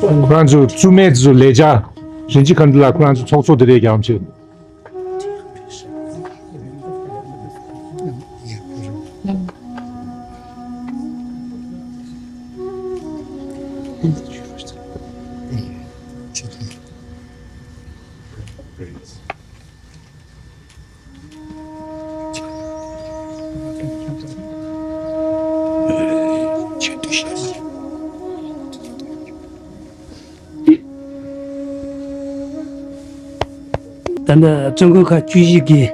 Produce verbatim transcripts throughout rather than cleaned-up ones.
ཁོ་རང་ཚོ་བཙུན་མའི་ཚོ་ལས་བྱ་རིན་ཆེན་མཁའ་འགྲོ་ལགས་ཁོ་རང་ཚོ་ཚོགས་གཙོ་དེ་རེད་ཀྱང་བྱེད། ད་ལྟ་བཙུན་དགོན་ཁག་བཅུ་བཞི་གིས་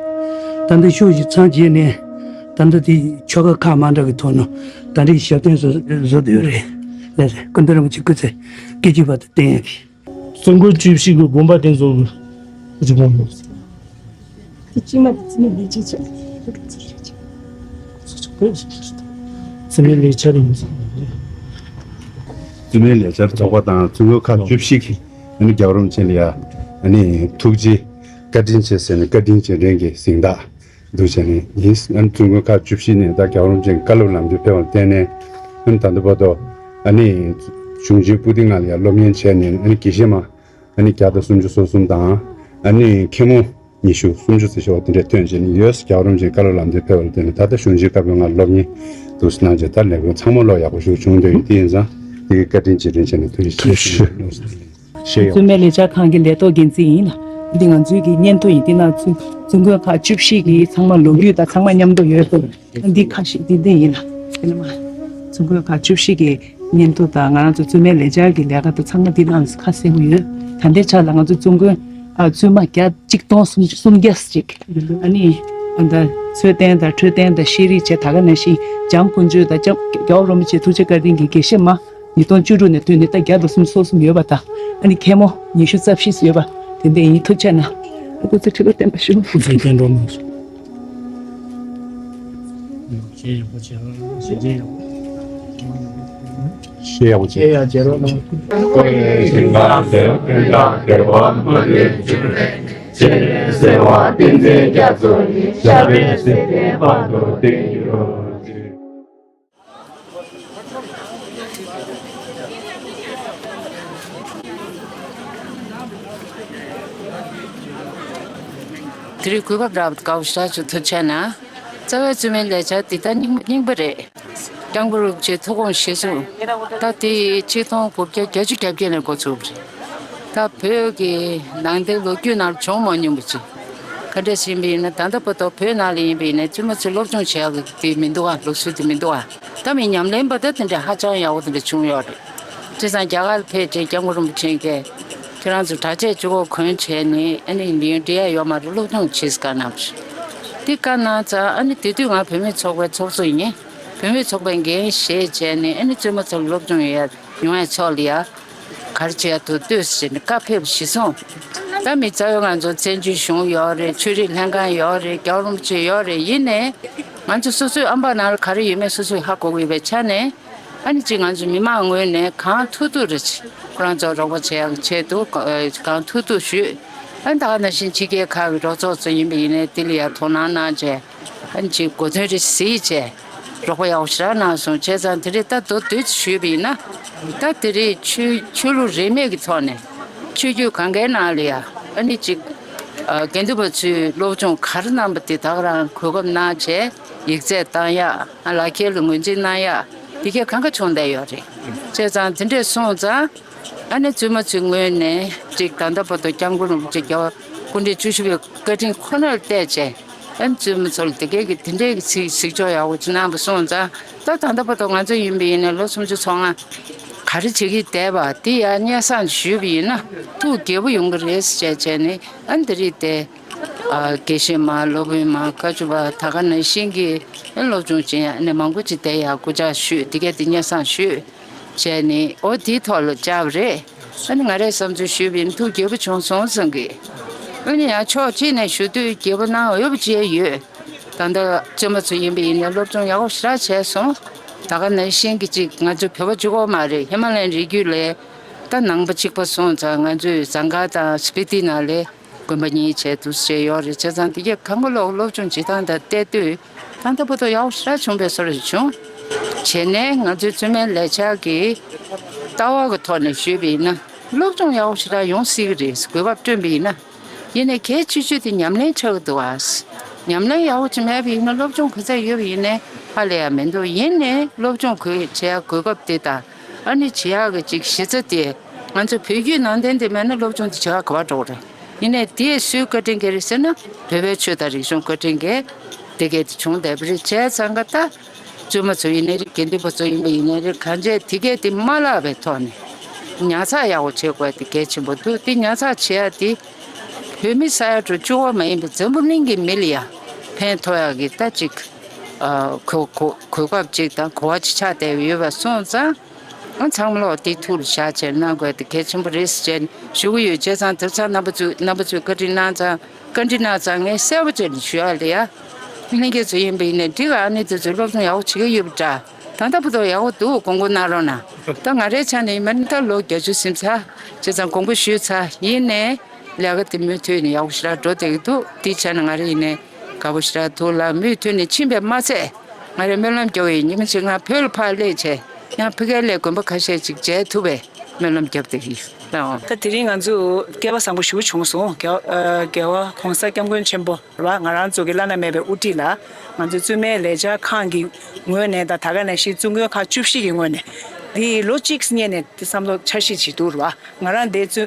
ད་ལྟ་ཤོག་བཞི་ཚང་བྱས་ནས་ད་ལྟ་དེ་ཆོ་ག་ཁག་མ་འདྲ་གི་ཐོག་ནས་ད་རེས་ཞབས་བརྟན་བཟོ་བཟོ་བསྡད་ཡོད་རེད། ལགས་སེ་སྐུ་མདུན་རིན་པོ་ཆེ་སྐུ་ཚེ་བསྐལ་བརྒྱའི་བར་དུ་བརྟན་ཡག་གི། བཙུན་དགོན་བཅུ་བཞི་གི་དགོན་པ་དེ་ཚོ་རི་བོང་། དེ་གཅིག་མ་དེ་རྩིས་མེད་ལས་བྱེད་ཚོ། རྩིས་མེད་ལས་འཆར་ཡིན། རྩིས་མེད་ལས་འཆར་ཚོགས་པ་དང་བཙུན་དགོན་ཁག་བཅུ་བཞི་གི་ཨ་ནི་རྒྱལ་བ་རིན་པོ་ཆེ་ལ་ཡ་ཨ་ནི་ཐུགས་རྗེ་བཀའ་དྲིན་ཆེ་ཟེར་ནས་བཀའ་དྲིན་རྗེས་དྲན་གྱི་གཟེངས་རྟགས་འདུག་བྱས་ནས་ཡིན། ཨ་ནི་བཙུན་དགོན་ཁག་བཅུ་བཞི་ནས་ད་རྒྱལ་བ་རིན་པོ་ཆེའི་བཀའ་སློབ་ལམ་སྟོན་ཕེབས་པར་བརྟེན་ནས་ཨ་ནི་ད་ལྟ་བར་དུ་ཨ་ནི་གཞུང་ཆེན་པོ་ཏི་ལྔ་ལ་ཡ་སློབ་གཉེར་བྱས་ནས་ཨ་ནི་དགེ་བཤེས་མ་ཨ་ནི་བརྒྱ་དང་སུམ་ཅུ་སོ་གསུམ་དང་ཨ་ནི་མཁན་མོ་ཉི་ཤུ་སུམ་ཅུ་ཙམ་ཞིག་འོ་དེ་འདྲས་ཐོན་བྱས་ནས་ཡོད། རྒྱལ་བ་རིན་པོ་ཆེའི་བཀའ་སློབ་ལམ་སྟོན་ཕེབས་པ་ལ་བརྟེན་ནས་ད་ལྟ་གཞུང་ཆེན་བཀའ་པོད་ལྔ་སློབ་གཉེར་དུ་གནང་བྱས་ད་ལས་ཁུངས་ཚང་མ་ལོ་ཡག་པོ་ཞིག་བྱུང་འདོད་ཡོད། དེ་ཡིན་ཙང་དེ་གའི་བཀའ་དྲིན་རྗེས་དྲན་བྱས་ནས་ཐུགས་རྗེ་ཆེ་ཞུ། ཞེས་ཡོད། བཙུན་མའི་ལས་འཆར་ཁང་གི་ལས་ཐོག་འགན་འཛིན་ཡིན་ལ། འདི་ང་ཚོའི་གི་སྙན་ཐོ་ཡིན། འདི་ནང་བཙུན་བཙུན་དགོན་ཁག་བཅུ་བཞི་གི་ཚང་མ་ལོ་རྒྱུས་དང་ཚང་མ་མཉམ་དུ་ཡོད་པ། འདི་ཁ་ཤས་འདི་འདི་ཡིན་ལ། དེ་ནས་མ་བཙུན་དགོན་ཁག་བཅུ་བཞི་གི་སྙན་ཐོ་དང་ང་རང་ཚོ་བཙུན་མའི་ལས་འཆར་གྱི་ལས་ཀ་དང་ཚང་མ་འདི་ནང་ཁ་གསལ་པོ་ཡོད། ད་ལྟའི་ཆར་ལ་ང་ཚོ་བཙུན་དགོན་ཨ་བཙུན་མ་བརྒྱ་གཅིག་སྟོང་སུམ་སུམ་བརྒྱ་ཅིག་ཨ་ནི་ཨ་ད་ཚོད་ལྟ་དང་འཕྲོད་བསྟེན་དང་ཤེས་རིག་བཅས་ད་ག་ནང་བཞིན་འཇམ་དཀོན་མཆོག་དང་འཇམ་རྒྱལ་བ་རིན་པོ་ཆེ་ཐུགས་རྗེ་བཀའ་དྲིན་གྱི་དགེ་བཤེས་མ་ཉིས་སྟོང་བཅུ་དྲུག་ནས་བཏོན་ནས་ད་བརྒྱ་དང་སུམ་ཅུ་སོ་གསུམ་ཡོད་པ་དང་ཨ་ནི་མཁན་མོ་ཉི་ཤུ་རྩ་བཞི་ཡོད་པ་དེ་འདྲ་ཡིན། ཐུགས་རྗེ་གནང་། སྐུ་ཚེ་ཁྲི་ལོ་བརྟན་པ་ཞུ། སྐུ་ཚེ་བརྟན་འགྲོ་གནང་། ཞེས་ཡག་པོ་བྱས། ཞེས་ཡག་པོ་བྱས། ཞེས་ཡག་བྱས་རོགས་གནང་། དེ་རིང་གོ་སྐབས་རག་པ་དགའ་པོ་ཞེ་དྲག་བྱུང་། ཐུགས་རྗེ་གནང་། རྩ་བའི་བཙུན་མའི་ལས་འཆར་འདི་ལྟར་རྙིང་རྙིང་པ་རེད། སྐྱབས་མགོན་རིན་པོ་ཆེའི་ཐུགས་དགོངས་གཞིར་བཟུང་། ད་དེ་ཆིག་སྟོང་དགུ་བརྒྱ་བརྒྱད་ཅུ་གྱ་བརྒྱད་ནས་འགོ་ཚུགས་པ་རེད། ད་བོད་ཀྱི་ནང་བསྟན་ལོ་རྒྱུས་ནང་བྱུང་མ་མྱོང་བ་ཅིག་ག་འདྲ་ཞིག་ཡིན་པ་ཡིན་ན་ད་ལྟ་བར་དུ་བོད་ནང་ལ་ཡིན་པ་ཡིན་ན་བཙུན་མ་ཚོས་སློབ་སྦྱོང་བྱེད་ཡག་དེ་མི་འདུག་ཨ། ལུགས་སྲོལ་དེ་མི་འདུག་ཨ། ད་མི་ཉམས་ལེན་པ་ད་དེ་འདྲ་ཧ་ཅང་ཡག་པོ་དེ་འདྲ་བྱུང་ཡོད་རེད། བྱས་ཙང་རྒྱ་གར་ལ་ཕེབས་རྗེས་སྐྱབས་མགོན་རིན་པོ་ཆེ་གིས་ཁྱེད་རང་ཚོ་གྲྭ་ཆས་གཅིག་པོ་གོན་བྱས་ནས་ཨ་ནི་ལེའུ་འབྲི་ཡག་ཡོད་མ་རེད། སློབ་སྦྱོང་བྱེད་ཟེར་བཀའ་གནང་བ་རེད། དེ་བཀའ་གནང་ཙང་ཨ་ནི་དེ་དུས་ང་བུད་མེད་ཚོགས་པའི་ཚོགས་གཙོ་ཡིན། བུད་མེད་ཚོགས་པའི་འགན་བཞེས་བྱས་ནས་ཨ་ནི་བཙུན་མ་ཚོ་ལ་སློབ་སྦྱོང་ཡོང་ཡག་ཡོང་ཡག་ཕྱོགས་ལ་ཡ་ག་རེ་བྱེད་ཡག་འདུག་ལྟོས་ཟེར་ནས་བཀའ་ཕེབས་གཞིར་བཟུང་། ད་མི་རྩ་བའི་ང་ཚོ་བཙན་བྱོལ་གཞུང་ཡོད་རེད། ཆོས་རིག་ལྷན་ཁང་ཡོད་རེད། རྒྱལ་བ་རིན་པོ་ཆེ་ཡོད་རེད། ཡིན་ནའི་ང་ཚོ་སོ་སོའི་ཨམ་པ་ནང་ལ་ག་རེ་ཡོད་མེད་སོ་སོས་ཧ་གོ་གི་ཡོད་པའི་ཆ་ནས། ཨ་ནི་ཅིག་ང་ཚོ་མི་མང་ངོས་ནས་གང་ཐུབ་ཐུབ་རེ་ཅིག་ཁོ་རང་ཚོར་རོགས་པ་བྱེད་ཡག་ཆེད་དུ་གང་ཐུབ་ཐུབ་ཞུས། ཨ་ནི་ད་ག་ནང་བཞིན་ཕྱི་རྒྱལ་ཁག་གི་རོགས་ཚོགས་ཚོ་ཡིན་པ་ཡིན་ནའི་དེ་ལ་ཡང་དོ་སྣང་གནང་བྱས། ཨ་ནི་ཅིག་གོ་མཚོན་རེ་གཟིགས་བྱས་རོགས་པ་ཡག་པོ་ཞེ་དྲག་གནང་སོང་། བྱས་ཙང་དེ་རིང་ད་མདོར་བསྡུས་ཞུས་པ་ཡིན་ན། ད་དེ་རིང་ཆོས་ཆོས་ལུགས་རིས་མེད་ཀྱི་ཐོག་ནས་ཆོས་བརྒྱུད་གང་གའི་ནང་ལ་ཡང་ཨ་ནི་ཅིག་དགེ་འདུན་པ་ཚོས་སློབ་སྦྱོང་ག་རེ་གནང་པ་དེ་ད་ག་རང་གོ་སྐབས་གནང་བྱས་ཡིག་ཚད་བཏང་ཡག་ལག་ཁྱེར་ལ་ངོས་འཛིན་གནང་ཡག་དེ་གས་གང་ག་བྱུང་བསྡད་ཡོད་རེད། བྱས་ཙང་དེ་འདྲས་སོང་ཙང་ཨ་ནི་བཙུན་མ་ཚོའི་ངོས་ནས་ཅིག་ད་ལྟ་བར་དུ་སྐྱབས་མགོན་རིན་པོ་ཆེ་རྒྱལ་བ་སྐུ་ཕྲེང་བཅུ་བཞི་པའི་བཀའ་དྲིན་ཁོ་ནར་བལྟས་བྱས་ཨ་ནི་བཙུན་མ་ཚོ་ལ་དེ་གས་ཀྱི་དེ་འདྲས་ཀྱི་ཚིག་གཟིགས་ཕྱོགས་ཡག་པོ་ཅིག་གནང་པ་སོང་ཙང་ད་ད་ལྟ་བར་དུ་ང་ཚོ་ཡིན་པ་ཡིན་ན་ལོ་སུམ་ཅུ་སོ་ལྔ་ག་རེ་བྱེད་ཀྱི་བསྡད་པ་དེ་ཡང་སྙན་སེང་ཞུས་པ་ཡིན་ན་ཐུགས་དགྱེས་པོ་ཡོང་གི་རེད་ཟེར་བྱས་བྱས་ནས་ཨ་ནི་དེ་རིང་དེ། དགེ་བཤེས་མ་སློབ་དཔོན་མ་བཀའ་བཅུ་པ་ད་ག་ནང་བཞིན་གྱི་སློབ་སྦྱོང་བྱེད་ཡག་ནས་མང་པོ་ཅིག་བསྡད་ཡག་སྐུ་ཕྱག་ཞུས། དེ་གས་དེ་སྙན་སེང་ཞུས་བྱས་ནས་འོ་དེའི་ཐོག་ལ་བཅར་བ་རེད། ཨ་ནི་ང་རས་བསམ་ཚུལ་ཞུས་པ་ཡིན་ཐུགས་དགྱེས་པོ་བྱུང་སོང་བསམ་གི། ཨ་ནི་ཡང་ཕྱོགས་གཅིག་ནས་ཞུ་འདོད་དགྱེས་པོ་གནང་འོས་པ་ཅིག་ཡོད། ད་ལྟ་བཙུན་མ་ཚོ་ཡིན་པ་ཡིན་ནའི་སློབ་སྦྱོང་ཡག་པོ་ཞེ་དྲག་བྱས་སོང་། ད་ག་ནང་བཞིན་གྱི་ཅིག་ང་ཚོ་བོད་པ་གཅིག་པོ་མ་རེད། ཧི་མ་ལ་ཡའི་རི་རྒྱུད་ལ་ད་ནང་པ་གཅིག་པ་སོང་ཙང་ང་ཚོའི་ཟངས་དཀར་དང་སྤི་ཏི་ནང་ལ། དགོན་པ་གཉིས་བྱས་འདུག་ཟེར་ཡོད་རེད། བྱས་ཙང་དེ་གས་གང་ག་ལོག་སློབ་སྦྱོང་བྱེད་སྟངས་དང་བལྟས་དུས་ད་ལྟ་བར་དུ་ཡག་པོ་ཞེ་དྲག་བྱུང་བའི་བཟོ་འདྲ་བྱུང་། བྱས་ནས་ང་ཚོའི་བཙུན་མའི་ལས་འཆར་གྱི་ ལྟ་བ་གི་ཐོག་ནས་ཞུས་པ་ཡིན་ན། སློབ་སྦྱོང་ཡག་པོ་ཞེ་དྲག་ཡོང་སྲིད་ཀྱི་རེད། གོ་སྐབས་བསྐྲུན་པ་ཡིན་ན། ཡིན་ནའི་གལ་ཆེ་ཤོས་དེ་ཉམས་ལེན་ཆགས་ཀྱི་འདུག་ཨ། ཉམས་ལེན་ཡག་པོ་ཅིག་མེད་པ་ཡིན་ན། སློབ་སྦྱོང་ག་ཚད་ཡོད་པ་ཡིན་ནའི་ཧ་ལས་ཡ་མི་འདུག་ཡིན་ནའི་སློབ་སྦྱོང་གི་བྱེད་ཡ་གོ་སྐབས་དེ་དང་། ཨ་ནི་བྱེད་ཡག་གི་ཅིག་གཞི་རྩ་དེ། ང་ཚོ་བོད་བརྒྱུད་ནང་བསྟན་དེ་མེད་ན་སློབ་སྦྱོང་དེ་བྱེད་ཡག་ག་པར་འགྲོ་གི་རེད། ཡིན་ནའི་དེས་སུའི་བཀའ་དྲིན་གྱིས་རེད་ཟེར་ན། བོད་པའི་ཆོས་དང་རིག་གཞུང་བཀའ་དྲིན་གྱིས་དེ་གས་དེ་བྱུང་བསྡད་པ་རེད། བྱས་ཙང་ཀ་ད། བཙུན་མ་ཚོ་ཡིན་ནའི་རེད། དགེ་འདུན་པ་ཚོ་ཡིན་པ་ཡིན་ནའི་རེད། གང་བྱས་དེ་གས་དེ་མ་བརླག་པའི་ཐོག་ནས་ཉར་ཚགས་ཡག་པོ་བྱེད་དགོས་དེ་གལ་ཆེན་པོ་འདུག་དེ་ཉར་ཚགས་བྱེད་ཡ་དེ་བོད་མི་ས་ཡ་དྲུག་བཅུ་པ་མ་ཡིན་པའི་འཛམ་བུ་གླིང་གི་མི་ལ་ཡ་ཕན་ཐོགས་ཡག་གི་ད་ཅིག་ཨ་གོ་གོ་གོ་སྐབས་ཅིག་དང་གོ་བ་ཅིག་ཆགས་བསྡད་ཡོད་པ་སོང་ཙང་། ཨ་ཚང་མ་ལོག་དེ་ཐུགས་ལ་བཞག་བྱས་གནང་དགོས་དེ་གལ་ཆེན་པོ་རེད་ཟེར་བྱས་ནས་ཞུ་གི་ཡོད། བྱས་ཙང་དེང་སང་རྣམ་པ་ཚོས་རྣམ་པ་ཚོས་བཀའ་དྲིན་གནང་ཙང་། བཀའ་འདྲི་གནང་ཙང་ངས་གསལ་པོ་བྱས་ནས་ཞུ་ཡག་ལ་ཡ། ལྷན་རྒྱས་ཚོ་ཡིན་པ་ཡིན་ནའི་འགྲིག་ག་ཨ་ནེ་དེ་ཚོས་སློབ་སྦྱོང་ཡག་པོ་བྱེད་ཀྱི་ཡོད་པ་འདྲ། ད་ལྟ་བར་དུ་ཡག་པོ་འདུག་དགོངས་སྐོར་གནང་རོགས་གནང་། ད་ང་རའི་ཆ་ནས་ཡིན་པ་ནི་ད་ལོ་བརྒྱད་ཅུ་ཟིན་ཚར། བྱས་ཙང་དགོངས་པ་ཞུས་ཚར། ཡིན་ནའི་ལས་ཀ་དེ་མུ་མཐུད་ནས་ཡག་པོ་ཞེ་དྲག་འགྲོ་བསྡད་ཀྱི་འདུག་དེའི་ཆ་ནས་ང་རང་ཡིན་ནའི་དགའ་པོ་ཞེ་དྲག་འདུག་ལ། མུ་མཐུད་ནས་ཕྱིན་པས་མ་ཚད། ང་རའི་སྨོན་ལམ་རྒྱག་ཡོད། ཉི་མ་གཅིག་ང་བོད་ལ་ཕར་སླེབས་བྱས་ཡང་ཕ་གིར་སླེབས་དགོན་པ་ཁ་ཤས་ཅིག་མཇལ་ཐུབ་པའི་སྨོན་ལམ་རྒྱབ་བསྡད་ཀྱི་ཡོད། ད་དེ་རིང་ང་ཚོ་སྐལ་པ་བཟང་པོ་ཞེ་པོ་བྱུང་སོང་། རྒྱལ་རྒྱལ་བ་གོང་ས་སྐྱབས་མགོན་ཆེན་པོ་རེད་བ། ང་རང་ཚོ་གི་བླ་ན་མེད་པའི་དབུ་ཁྲིད་ལ་ང་ཚོ་བཙུན་མའི་ལས་འཆར་ཁང་གི་ངོས་ནས་དང་། ད་ག་ནང་བཞིན་བཙུན་དགོན་ཁག་བཅུ་བཞི་གི་ངོས་ནས་འདི་ལོ་གཅིག་སྔོན་ནས་དེ་བསམ་བློ་འཆར་གཞི་བྱེད་འདུག་རེད་བ། ང་རང་འདིར་བཙུན་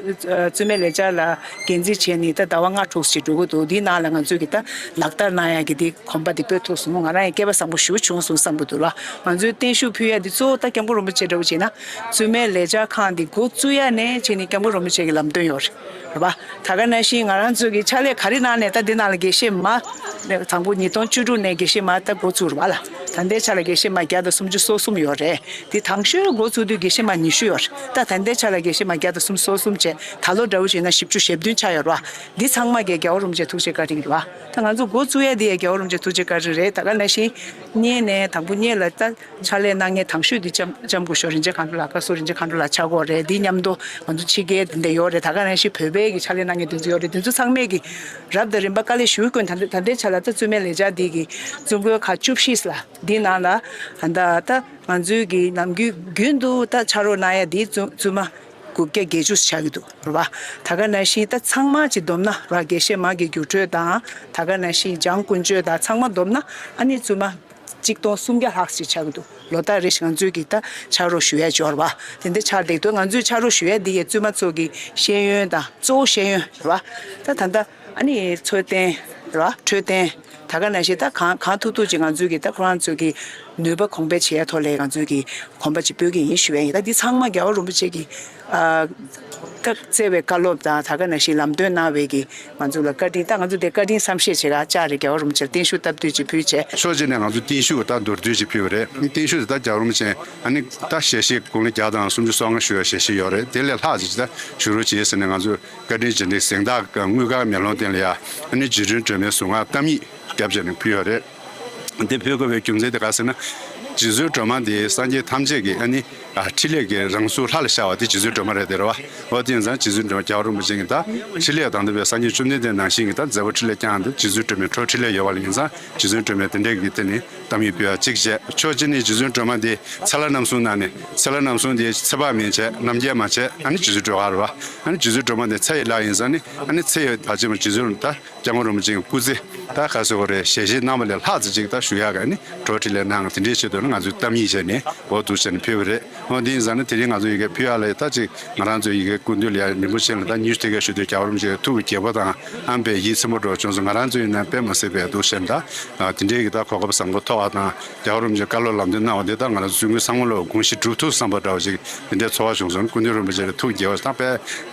བཙུན་མའི་ལས་འཆར་ལ་འགན་འཛིན་བྱས་ནས་ད་ཟླ་བ་ལྔ་དྲུག་ཅིག་འགྲོ་གི་འདུག་འདིའི་ནང་ལ་ང་ཚོས་ཀྱི་ད་ལག་བསྟར་གནང་ཡག་གི་འདི་གོམ་པ་འདི་སྤོས་ཐུབ་སོང་། ང་རང་ཡང་སྐལ་པ་བཟང་པོ་ཞེ་པོ་བྱུང་སོང་བསམ་གྱི་འདུག་ལ། ང་ཚོའི་བརྟན་བཞུགས་ཕུལ་ཡག་འདི་གཙོ་བོ་ད་སྐྱབས་མགོན་རིན་པོ་ཆེ་འདྲ་བོ་བྱས་ན། བཙུན་མའི་ལས་འཆར་ཁང་འདི་འགོ་བཙུགས་ཡག་ནས་བྱས་ནས་སྐྱབས་མགོན་རིན་པོ་ཆེ་གི་ལམ་སྟོན་ཡོད་རེད། རེད་པ། ད་ག་ནང་བཞིན་ང་རང་ཚོ་གི་ཕྱག་ལས་ག་རེ་གནང་ནས་ད་འདི་ནང་ལ་དགེ་བཤེས་མ། དང་པོ་ཉིས་སྟོང་བཅུ་དྲུག་ནས་དགེ་བཤེས་མ་ད་འགོ་ཚུགས་རེད་པ་ལ། ད་ལྟའི་ཆ་ལ་དགེ་བཤེས་མ་བརྒྱ་དང་སུམ་ཅུ་སོ་གསུམ་ཡོད་རེད། དེ་དང་ཤོས་འགོ་ཚུགས་དུས་དགེ་བཤེས་མ་ཉི་ཤུ་ཡོད་རེད། ད་ད་ལྟའི་ཆ་ལ་དགེ་བཤེས་མ་བརྒྱ་དང་སུམ་ཅུ་སོ་གསུམ་བྱས། ད་ལོ་འདྲ་བོ་བྱས་ན་བཞི་བཅུ་ཞེ་བདུན་ཆགས་ཡོད་རེད་པ། འདི་ཚང་མ་གི་རྒྱལ་བ་རིན་པོ་ཆེ་ཐུགས་རྗེ་བཀའ་དྲིན་རེད་པ། ད་ང་ཚོ་འགོ་བཙུགས་ཡ་འདི་ཡ་རྒྱལ་བ་རིན་པོ་ཆེ་ཐུགས་རྗེ་བཀའ་དྲིན་རེད། ད་ག་ནང་བཞིན་སྔོན་ནས་དང་པོ་སྔོན་ལ་ད། ཕྱག་ལས་གནང་མཁན་དང་ཤོས་འདི་ལྕམ་ལྕམ་སྐུ་ཞབས་རིན་ཆེན་མཁའ་འགྲོ་ལགས། བཀའ་ཟུར་རིན་ཆེན་མཁའ་འགྲོ་ལགས་ཆགས་ཀྱི་ཡོད་རེད། འདི་མཉམ་དུ་ང་ཚོ་ཕྱི་རྒྱལ་འདི་འདྲ་ཡོད་རེད། ད་ག་ནང་བཞིན་བོད་པའི་གི་ཕྱག་ལས་གནང་མཁན་འདི་ཚོ་ཡོད་རེད། འདི་ཚོ་ཚང་མས་གི་རབ་དང་རིམ་པ་དཀའ་ལས་ཞེ་པོ་བསྐྱོན། ད་ད་ལྟའི་ཆ་ལ་ད་བཙུན་མའི་ལས་འཆར་འདི་གི་བཙུན་དགོན་ཁག་བཅུ་བཞི་ལ་འདི་ནང་ལ་ད་ད་ང་ཚོའི་གི་ནམ་རྒྱུན་རྒྱུན་དུ་ད་ཕྱག་རོགས་གནང་ཡ་འདི་བཙུན་བཙུན་མ་དགུ་བརྒྱ་བརྒྱད་ཅུ་ཆགས་ཀྱི་འདུག་རེད་པ། ད་ག་ནང་བཞིན་ད་ཚང་མ་ཅིག་བསྡོམས་ན་ར། དགེ་བཤེས་མ་གི་རྒྱུགས་སྤྲོད་དང་། ད་ག་ནང་བཞིན་འཇང་དཀོན་མཆོག་དང་ཚང་མ་བསྡོམས་ན་ཨ་ནི་བཙུན་མ་གཅིག་སྟོང་སུམ་བརྒྱ་ལྷག་ཅིག་ཆགས་ཀྱི་འདུག་ལོ་ལྟར་རེ་བཞིན་ང་ཚོས་ཀྱི་ད་ཕྱག་རོགས་ཞུ་ཡ་འབྱོར་བ་དེ་འདྲ་ཆགས་བསྡད་འདུག་ང་ཚོས་ཕྱག་རོགས་ཞུ་ཡ་འདི་ཡི་བཙུན་མ་ཚོ་གི་ཤེས་ཡོན་དང་། གཙོ་བོ་ཤེས་ཡོན་རེད་བ། ད་ད་ལྟ་ཨ་ནི་འཚོ་རྟེན་རེད་བ། འཕྲོད་བསྟེན། ད་ག་ནང་བཞིན་ད་གང་གང་ཐུབ་ཐུབ་ཅིག་ང་ཚོས་ཀྱི་ད་ཁོ་རང་ཚོ་གི་ནུས་པ་གོང་འཕེལ་བྱེད་ཡ་ཐོག་ལ་ང་ཚོས་ཀྱི་གོམ་པ་ཅིག་སྤོ་གི་ཡིན་ཞུ་ཡ་ཡིན། ད་འདི་ཚང་མ་རྒྱལ་བ་རིན་པོ་ཆེ་གི་ཨ། ད་བསྩལ་བའི་བཀའ་སློབ་དང་། ད་ག་ནང་བཞིན་ལམ་སྟོན་གནང་བའི་གི་ང་ཚོ་ལ་བཀའ་དྲིན། ད་ང་ཚོ་དེ་བཀའ་དྲིན་བསམ་ཤེས་བྱེད་ག་ལྕགས་རེ་རྒྱལ་བ་རིན་པོ་ཆེར་བརྟན་བཞུགས་བསྟར་དུས་ཅིག་ཕུལ་བྱས། ཕྱོགས་གཅིག་ནས་ང་ཚོ་བརྟན་བཞུགས་ད་མདོར་བསྡུས་ཅིག་ཕུལ་བ་རེད། བརྟན་བཞུགས་དེ་ད་རྒྱལ་བ་རིན་པོ་ཆེ་ཨ་ནི་ད་ཞལ་བཞེས་དགུང་ལོ་བརྒྱ་དང་སུམ་ཅུ་སོ་ལྔ་བཞུགས་པའི་ཞལ་བཞེས་ཡོད་རེད། དེ་ལས་ལྷག་ཅིག་ད་ཞུ་རོགས་བྱེད་ཟེར་ནས་ང་ཚོས་བཀའ་དྲིན་རྗེས་དྲན་གཟེངས་རྟགས་དངུལ་དཀར་མེ་ལོང་སྟེང་ལ་ཡ་ཨ་ནི་རྗེ་བཙུན་སྒྲོལ་མའི་གཟུངས་སྔགས་གཏམ་ཡིག་བརྒྱབ་བྱས་ནས་ཕུལ་ཡོད་རེད། འདི་ཕུལ་དགོས་པའི་རྒྱུ་མཚན་དེ་ག་ཟེར་ན། རྗེ་བཙུན་སྒྲོལ་མ་འདི་སངས་རྒྱས་ཐམས་ཅད་ཀྱི་ཨ་ནི་ཨ་འཕྲིན་ལས་ཀྱི་རང་གཟུགས་ལྷ་ལ་ཤར་བ་དེ་རྗེ་བཙུན་སྒྲོལ་མ་རེད། དེ་རེད་བ། འོ་དེ་ཡིན་ཙང་རྗེ་བཙུན་སྒྲོལ་མ་རྒྱལ་བ་རིན་པོ་ཆེ་གི་ད་འཕྲིན་ལས་དང་ལྡན་པའི་སངས་རྒྱས་བཅོམ་ལྡན་འདས་ནང་བཞིན་གྱི་ད་མཛད་པ་འཕྲིན་ལས་བསྐྱངས་ཏེ་རྗེ་བཙུན་སྒྲོལ་མའི་འཕྲོ་འཕྲིན་ལས་ཡོད་པ་ལ་ཡིན་ཙང་། རྗེ་བཙུན་སྒྲོལ་མའི་དེ་འདྲའི་གི་དེ་ནི་གཏམ་ཡིག་ཕུལ་བ་གཅིག་བྱས། ཕྱོགས་གཅིག་ནས་རྗེ་བཙུན་སྒྲོལ་མ་འདི་ཚེ་ལྷ་རྣམ་གསུམ་ནང་ནས། ཚེ་ལྷ་རྣམ་གསུམ་འདི་ཚེ་དཔག་མེད་བྱས། རྣམ་རྒྱལ་མ་བྱས། ཨ་ནི་རྗེ་བཙུན་སྒྲོལ་དཀར་རེད་བ། ཨ་ནི་རྗེ་བཙུན་སྒྲོལ་མ་འདི་ཚེ་ཡི་ལྷ་ཡིན་ཙང་ནི། ཨ་ནི་ཚེ་ཡི་ད་ཅི་མ་རྗེ་བཙུན་ད་སྐྱབས་མགོན་རིན་པོ་ཆེ་གི་སྐུ་ཚེ་ད་ག་ཟེར་དགོས་རེད། ཞལ་བཞེས་གནང་བ་ལས་ལྷག་ཙམ་ཅིག་ད་ཞུ་ཡག་གི་ནི་འཕྲོ་འཕྲིན་ལས་གནང་། དེ་འདྲའི་ཆེད་དུ་ནི་ང་ཚོས་གཏམ་ཡིག་བྱས་ནས་འོ་འདུག་བྱས་ནས་ཕུལ་བ་རེད། འོ་འདི་ཡིན་ཙང་ནི་དེ་རིང་ང་ཚོ་ཡི་གེ་ཕུལ་ཡག་ལ་ད་ཅིག་ང་རང་ཚོ་ཡི་གེ་སྐུ་མདུན་ལ་ཡ་རིན་པོ་ཆེ་ལ་ད་ཉིན་ཞུ་དེ་ག་ཞུ་དུས་རྒྱལ་བ་རིན་པོ་ཆེ་ཐུགས་དགྱེས་པ་དང་ཨམ་པའི་ཡིད་ཚིམ་པོ་འགྲོ་བྱུང་སོང་། ང་རང་ཚོ་ཡིན་ན་དཔེ་མ་སྲིད་པའི་འདུག་བྱས་ནས་ད་དེ་འདྲའི་གི་ད་གོ་སྐབས་བཟང་པོ་ཐོབ་པ་དང་། རྒྱལ་བ་རིན་པོ་ཆེ་བཀའ་སློབ་ལམ་སྟོན་གནང་བ་འདི་ད་ང་རང་ཚོ་བཙུན་དགོན་ཚང་མ་ལོ་དགོངས་གཞི་འགྲུབ་ཐུབ་བསམ་པ་འདྲ་བ་ཞིག་དེ་འདྲའི་ཚོར་བ་བྱུང་སོང་། སྐུ་མདུན་རིན་པོ་ཆེ་ལ་ཐུགས་དགྱེས་པ་དང་། དཔེ་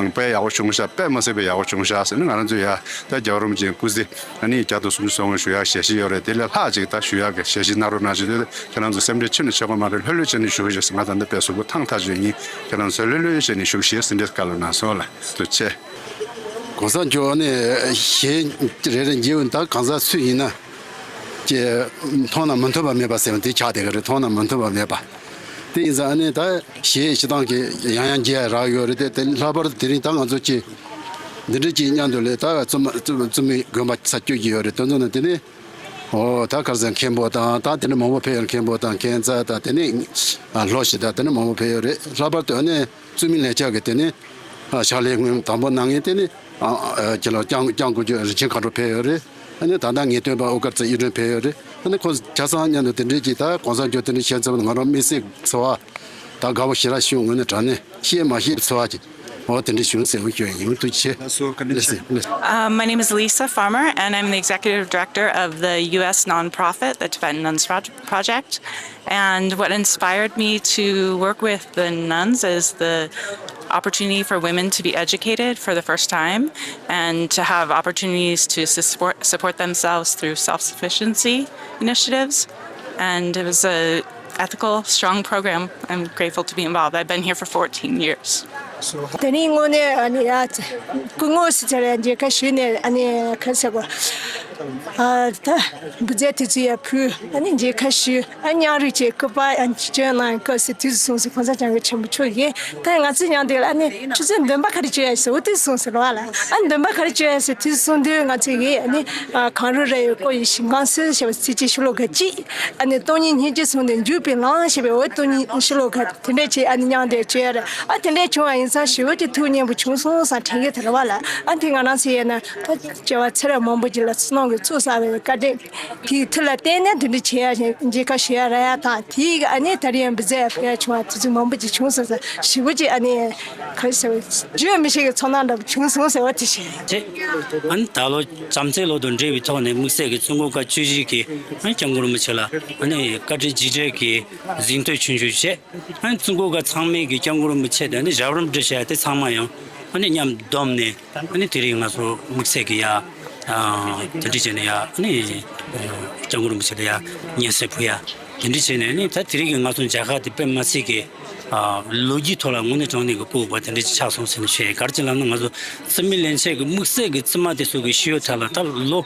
དཔེ་ཡག་པོ་བྱུང་ཤག་དཔེ་མ་སྲིད་པའི་ཡག་པོ་བྱུང་ཤག་ཟེར་ནས་ང་རང་ཚོ་ཡ་ད་རྒྱལ་བ་རིན་པོ་ཆེའི་སྐུ་ཚེ་ཨ་ནི་བརྒྱ་དང་སུམ་ཅུ་སོ་ལྔ་བཞུགས་ཡག་ཞལ་བཞེས་ཡོད་རེད། དེ་ལས་ལྷག་ཅིག་ད་ཞུ་ཡག་གི་ཞལ་བཞེས་གནང་རོགས་གནང་ཞུ་དུས། ཁྱེད་རང་ཚོ་སེམས་ཁྲལ་ཁྱོན་ནས་བྱེད་དགོས་མ་རེད། ལྷོད་ལྷོད་བྱས་ནས་བཞུགས་ཤིག་ཟེར། ང་ད་ལྟ་དཔེ་གཟུགས་པོ་ཐང་ཐག་ཆོད་ཡིན། ཁྱེད་རང་ཚོ་ལྷོད་ལྷོད་བྱས་ནས་བཞུགས་ཤིག་ཟེར་འདྲའི་བཀའ་སློབ་གནང་སོང་ལ། ཐུགས་རྗེ་ཆེ། གོང་ས་མཆོག་ནས་ཞལ་རེ་རེ་མཇལ་བ་ད་གང་ཟག་སུ་ཡིན་ན། ཀྱི་མཐོང་ན་མི་མཐུན་པ་མེད་པ་ཟེར་བ་དེ་ཆགས་བསྡད་ཀྱི་རེད། མཐོང་ན་མི་མཐུན་པ་མེད་པ། དེ་ཡིན་ཙང་ཨ་ནི་ད་ཞེས་སྤྱི་བཏང་གི་ཡང་ཡང་མཇལ་རག་ཡོད་རེད་དེ། དེ་ལྷག་པར་དུ་དེ་རིང་ད་ང་ཚོ་ཀྱི་འདི་འདྲ་ཅིག་མཉམ་དུ་ལས་ད་བཙུན་མ་བཙུན་བཙུན་མའི་དགོན་པ་ས་སྐྱོད་ཀྱི་ཡོད་རེད། དེ་ཚོ་ནི་དེ་ནི་ ཨོ་ད་ག་རེ་ཟེར། མཁན་པོ་དང་ད་དེ་ནས་མང་པོ་ཕེབས་ཡོད། མཁན་པོ་དང་མཁན་བཙག་དང་དེ་ནས་ཨ་ལྷོ་ཞིག་དང་དེ་ནས་མང་པོ་ཕེབས་ཡོད་རེད། ལྷག་པར་དུ་ཨ་ནི་བཙུན་མའི་ལས་བྱེད་ཀྱི་དེ་ནས་ཨ་ཕྱག་ལས་སྔོན་དང་པོ་གནང་མཁན་དེ་ནས་ཨ་ཨ་ཁྱེད་ལ་སྐྱབས་སྐྱབས་མགོན་རིན་ཆེན་མཁའ་འགྲོ་ཕེབས་ཡོད་རེད། ཨ་ནི་ད་ལྟ་ངེས་སྟོན་པ་དབུ་དཀར་རྩེ་གཡུ་སྒྲོན་ཕེབས་ཡོད་རེད། ཨ་ནི་ཁོང་ཆ་ཚང་མཉམ་དུ་དེ་འདྲའི་གྱིས་ད་གོང་ས་མཆོག་དེ་འདྲའི་བཤད་ཚུལ་ང་རང་དམིགས་བསལ་ཚོར་བ་ད་དགའ་པོ་ཞེ་དྲག་བྱུང་། ངོས་ནས་དྲང་གནས་བཤད་མ་ཤེས་ཚོར་བ་ཅིག་འོ་དེ་འདྲ་བྱུང་ཟེར་བ་ཞུ་ཡ་ཡིན། ཐུགས་རྗེ་ཆེ། ལགས་སོ། བཀའ་དྲིན་ཆེ། ལགས་སོ། Uh, my name is Lisa Farmer, and I'm the executive director of the U S nonprofit, the Tibetan Nuns Proj- Project. And what inspired me to work with the nuns is the opportunity for women to be educated for the first time and to have opportunities to support, support themselves through self sufficiency initiatives. And it was a ethical, strong program. I'm grateful to be involved. I've been here for fourteen years. དེ་རིང་དངོས་གནས་ཨ་ནི་ཡ་སྐུ་ངོ་སི་ཚེ་ར་མཇལ་ཁ་ཞུས་ནས་ཨ་ནི་ཁ་ཤས་པོ་ཨ་ད་འབུལ་རྫས་དེ་ཚོ་ཡ་ཕུལ། ཨ་ནི་མཇལ་ཁ་ཞུས། ཨ་མཉམ་རུབ་བྱས་སྐུ་པར་ཨ་ནི་སྤྱན་གནང་། སྐབས་སུ་དུས་སུ་སོང་ཟེར་གོང་ས་སྐྱབས་མགོན་ཆེན་པོ་མཆོག་གིས་ད་ང་ཚོའི་མཉམ་དེ་ལ་ཨ་ནི་ཁྱོད་ཚོས་འདོན་པ་ག་རེ་བྱོས་ཡ་ཟེར། འོ་དུས་སོང་ཟེར་བ་ལ། ཨ་འདོན་པ་ག་རེ་བྱོས་ཡ་ཟེར་དུས་སོང་དུས་ང་ཚོ་གིས་ཨ་ནི་གངས་རི་ར་ཡི་སྐོར་ཡི་ཞིང་ཁམས་གསལ་ཞེས་པ་ཚིགས་བཅད་ཤོ་ལོ་ཀ་གཅིག་ཨ་ནི་སྟོང་ཉིད་སྙིང་རྗེ་ཟུང་དུ་འཇུག་པའི་ལམ་ཞེས་པའི་འོ་སྟོང་ཉིད་ཤོ་ལོ་ཀ་དེ་འདྲས་བྱས་ཨ་ནི་མཉམ་དུ་བྱོས་ཡ་རེད། ཨ་དེ་འདྲས་བྱུང་བ་ཡིན་ཙང་ཞེ་པོ་ཅིག་ཐུགས་མཉེས་པོ་བྱུང་སོང་ཟེར་དྲན་གྱི་དེ་རེད་བ་ལ། ཨ་དེ་ང་རང་ཚོ་ཡིན་ན་ད་སྐྱེ་བ་ཚེ་རབས་མང་པོ་ཅིག་ལ་བསོད་ནམས་ཀྱི་ཚོགས་བསགས་པའི་བཀའ་དྲིན་དེའི་མཐུ་ལ་བརྟེན་ནས་དེ་འདྲ་བྱེད་ཡ་ཞིག་མཇལ་ཁ་ཞུ་ཡ་རག་ཡ་དང་། དེའི་ཨ་ནི་ད་རེས་ཡང་འབུལ་རྫས་ཕུལ་ཡ་བྱུང་བ་དེ་ཚོ་མང་པོ་ཅིག་བྱུང་སོང་ཟེར་ཞེ་པོ་ཅིག་ཨ་ནི་ག་རེ་ཟེར་བ་བརྗོད་མི་ཤེས་ཀྱི་ཚོར་སྣང་འདྲ་པོ་བྱུང་སོང་ཟེར་བ་དེ་བྱས། ཨ་ནི་ད་ལོ་བྱམས་བརྩེའི་ལོ་དང་འབྲེལ་བའི་ཐོག་ནས་དམིགས་བསལ་གྱི་བཙུན་དགོན་ཁག་བཅུ་བཞི་གི་ཨ་ནི་སྐྱབས་མགོན་རིན་པོ་ཆེ་ལ་ཨ་ནི་བཀའ་དྲིན་རྗེས་དྲན་གྱི་གཟེངས་བསྟོད་ཆུང་ཆུང་བྱས། ཨ་ནི་བཙུན་དགོན་ཁག་ཚང་མས་ཀྱི་སྐྱབས་མགོན་རིན་པོ་ཆེ་དང་ཨ་ནི་རབ་རིམ་སྒྲིག་བྱས་དེ་ཚང་མ་ཡང་ཨ་ནི་མཉམ་བསྡོམས་ནས་ཨ་ནི་དེ་རིང་ང་ཚོ་དམིགས་བསལ་གྱི་ཡ་ཨ་དེ་འདྲ་བྱས་ནས་ཡ་ཨ་ནི་སྐྱབས་མགོན་རིན་པོ་ཆེ་ལ་ཡ་སྙན་སེང་ཕུལ་ཡ་དེ་འདྲ་བྱས་ནས་ཨ་ནི་ད་དེ་རིང་གི་ང་ཚོ་མཇལ་ཁ་དེ་དཔེ་མི་སྲིད་ཀྱི་ཨ་ལོ་རྒྱུས་ཐོག་ལ་དངོས་གནས་དྲང་གནས་ཀྱི་སྤོབས་པ་དེ་འདྲ་ཅིག་ཆགས་སོང་ཟེར་ནས་བཤད། ག་རེ་ཅིག་ལབ་ན་ང་ཚོ་བཙུན་མའི་ལས་བྱེད་ཀྱི་དམིགས་བསལ་གྱི་བཙུན་མ་དེ་ཚོ་གི་ཤེས་ཡོན་ཐད་ལ་ད་ལོ་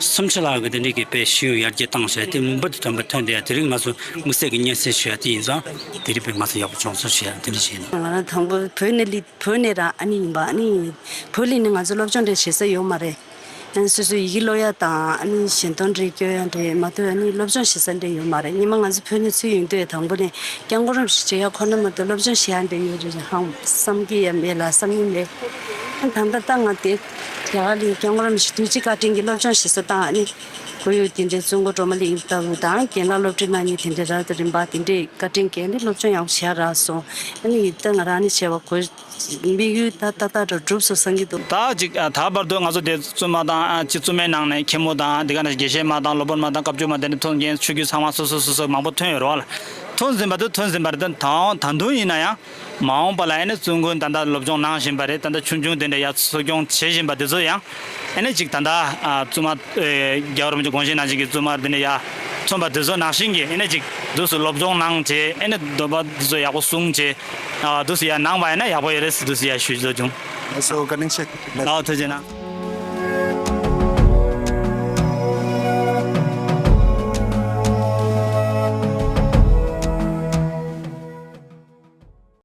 སུམ་ཅུ་ལྷག་གི་དེ་འདྲའི་གི་དཔེ་ཤེས་ཡོན་ཡར་རྒྱས་བཏང་བྱས་དེ་མུན་པ་དེ་ཐོན་པ་ཐོན་དེ་ཡ་དེ་རིང་ང་ཚོ་དམིགས་བསལ་གྱི་སྙན་སེང་ཞུ་ཡ་དེ་ཡིན་ཙང་དེ་རིང་དཔེ་ང་ཚོ་ཡག་པོ་བྱུང་སོང་ཞུ་ཡ་དེ་འདྲ་ཞིག་ཡིན། ང་རང་དང་པོ་བོད་ནས་སླེབས། བོད་ནས་རང་ཨ་ནི་ཡིན་པ། ཨ་ནི་བོད་སླེབས་ནས་ང་ཚོ་སློབ་སྦྱོང་འདྲ་བྱེད་ས་ཡོད་མ་རེད། ཨ་ནི་སོ་སོའི་ཡི་གེ་ཀློག་ཡ་དང་ཨ་ནི་ཞལ་འདོན་འདྲ་སྐྱོན་ཡ་འདྲ་མ་གཏོགས་ཨ་ནི་སློབ་སྦྱོང་བྱེད་ས་འདྲ་ཡོད་མ་རེད། ཉི་མ་ང་ཚོ་བོད་ནས་ཚུར་ཡོང་དུས་དང་པོ་ནས་སྐྱབས་མགོན་རིན་པོ་ཆེ་མཇལ་ཡ་ཁོ་ན་མ་གཏོགས་སློབ་སྦྱོང་བྱེད་ཡ་འདྲ་ཡོད་རེད་ཧང་བསམ་གྱི་ཡ་མེད་ལ་བསམ་གྱི་མེད། ད་ལྟ་ད་ང་དེ་རྒྱ་གར་ལ་སྐྱབས་མགོན་རིན་པོ་ཆེ་དུས་ཅི་བཀའ་དྲིན་གྱིས་སློབ་སྦྱོང་བྱེད་ས་དང་ཨ་ནི་ཁོར་ཡུག་དེ་འདྲའི་བཙུན་དགོན་སྒྲོལ་མ་གླིང་ལྟ་བུ་དང་རྒན་ལགས་སློབ་ཁྲིད་གནང་མཁན་དེ་འདྲའི་རག་དང་རིམ་པ་དེ་འདྲའི་བཀའ་དྲིན་གྱིས་ཨ་ནི་སློབ་སྦྱོང་ཡག་པོ་བྱེད་ཡ་རག་སོང་། ཨ་ནི་ད་ང་རང་ཨ་ནི་བྱས་པ་གོ་དམིགས་ཡུལ་ད་ཏག་ཏག་འགྲོ་གྲུབ་སོང་བསམ་གྱི་འདུག་ད་ཅིག་ད་བར་དུ་ང་ཚོ་དེ་བཙུན་མ་དང་ཅིག་བཙུན་མའི་ནང་ནས་མཁན་མོ་དང་དེ་ག་ནས་དགེ་བཤེས་མ་དང་སློབ་དཔོན་མ་དང་བཀའ་བརྒྱུད་མ་དེ་འདྲ་ཐོན་མཁན་ཆོས་བརྒྱུད་ཚང་མ་སོ་སོ་སོ་སོ་མང་པོ་ཐོན་ཡོད་རེད་བ་ལ། ཐོན་ཟིན་པ་དེ་ཐོན་ཟིན་པ་རེད། ད་ད་དུང་ཡིན་ན་ཡང་། མ་འོངས་པ་ལ་ཨ་ནི་བཙུན་དགོན་ད་ལྟ་སློབ་སྦྱོང་གནང་བཞིན་པ་རེད། ད་ལྟ་ཆུང་ཆུང་དེ་འདྲ་ཡར་གསོ་སྐྱོང་བྱེད་བཞིན་པ་དེ་ཚོ་ཡང་ཨ་ནི་ཅིག་ད་ལྟ་ཨ་བཙུན་མ་ཨེ་རྒྱལ་བ་རིན་པོ་ཆེ་དགོངས་བཞེད་གནང་བཞིན་གྱི་བཙུན་མ་དེ་འདྲ་ཡར་ཐོན་པ་དེ་ཚོ་ནང་བཞིན་གྱི་ཨ་ནི་ཅིག་དུས་སུ་སློབ་སྦྱོང་གནང་བྱས་ཨ་ནི་འདོན་པ་དེ་ཚོ་ཡག་པོ་གསུངས་བྱས་ཨ་དུས་སུ་ཡར་གནང་བ་ཡིན་ན་ཡག་པོ་ཡོད་རེད་ཟེར་དུས་སུ་ཡར་ཞུ་རྒྱུ་བྱུང་། ལགས་སོ་བཀའ་དྲིན་ཆེ། ལགས་ཐུགས་རྗེ་གནང་།